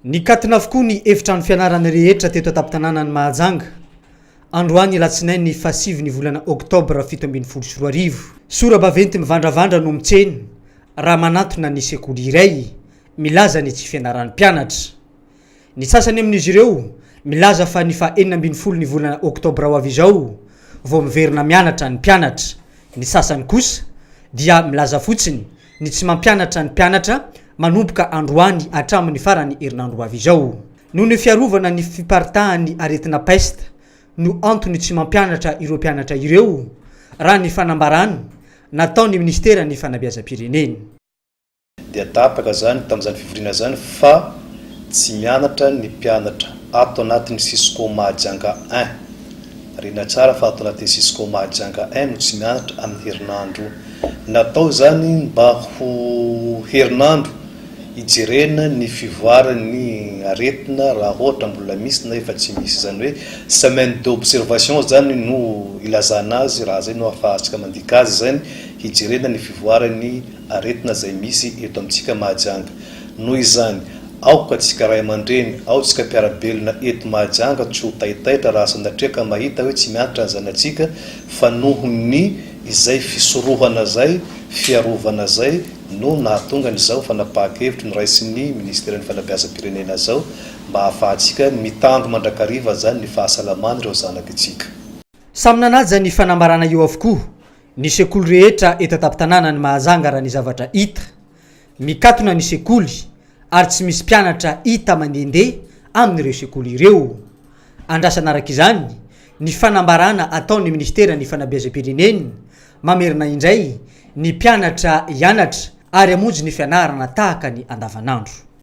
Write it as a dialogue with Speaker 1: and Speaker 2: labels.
Speaker 1: Nikatona avokoa ny efitrano fianarana rehetra teto an-tampon-tanànan'i Mahajanga, androany alatsinainy fahasivy ny volana oktobra 2017. Sora-baventy mivandravandra no mitsena raha manantona ny sekoly iray milaza ny tsy fianaran'ny mpianatra. Ny sasany amin'izy ireo milaza fa ny faha 16 ny volana oktobra ho avy izao vao miverina mianatra ny mpianatra, ny sasany kosa dia milaza fotsiny ny tsy mampianatra ny mpianatra manomboka androany hatramin'ny faran'ny herinandro ho avy izao. Noho ny fiarovana ny fiparitahan'ny aretina peste no antony tsy mampianatra ireo mpianatra ireo, raha ny fanambarana nataon'ny minisiteran'ny fanabeazam-pirenena.
Speaker 2: Dia tapaka izany tamin'izany fivoriana izany fa tsy mianatra ny mpianatra ato anatin'ny Cisco Mahajanga un. Marihina tsara fa ato anatin'ny Cisco Mahajanga un no tsy mianatra amin'ny herinandro. Natao izany mba ho herinandro hijerena ny fivoaran'ny aretina raha ohatra mbola misy na efa tsy misy. Izany hoe semaine d'observation izany no ilazana azy raha izay no ahafahantsika mandika azy izany, hijerena ny fivoaran'ny aretina izay misy eto amintsika Mahajanga. Noho izany, aoka tsika ray aman-dreny, ao tsika mpiara-belona eto Mahajanga tsy ho taitaitra raha sanatria ka mahita hoe tsy mianatra ny zanatsika fa noho ny izay fisorohana izay, fiarovana izay no nahatonga an'izao fanapahan-kevitry noraisin'ny Minisiteran'ny Fanabeazam-pirenena izao mba hahafahantsika mitandro mandrakariva izany ny fahasalaman'ireo zanakitsika.
Speaker 1: Samy nanaja ny fanambarana io avokoa Ny sekoly rehetra eto an-tampon-tanànan'i Mahajanga raha ny zavatra hita. Mikatona ny sekoly ary tsy misy mpianatra hita mandehandeha amin'ireo sekoly ireo. Andrasana araka izany ny fanambarana ataon'ny minisiteran'ny fanabeazam-pirenena mamerina indray ny mpianatra hianatra ary hamonjy ny fianarana tahaka ny andavanandro.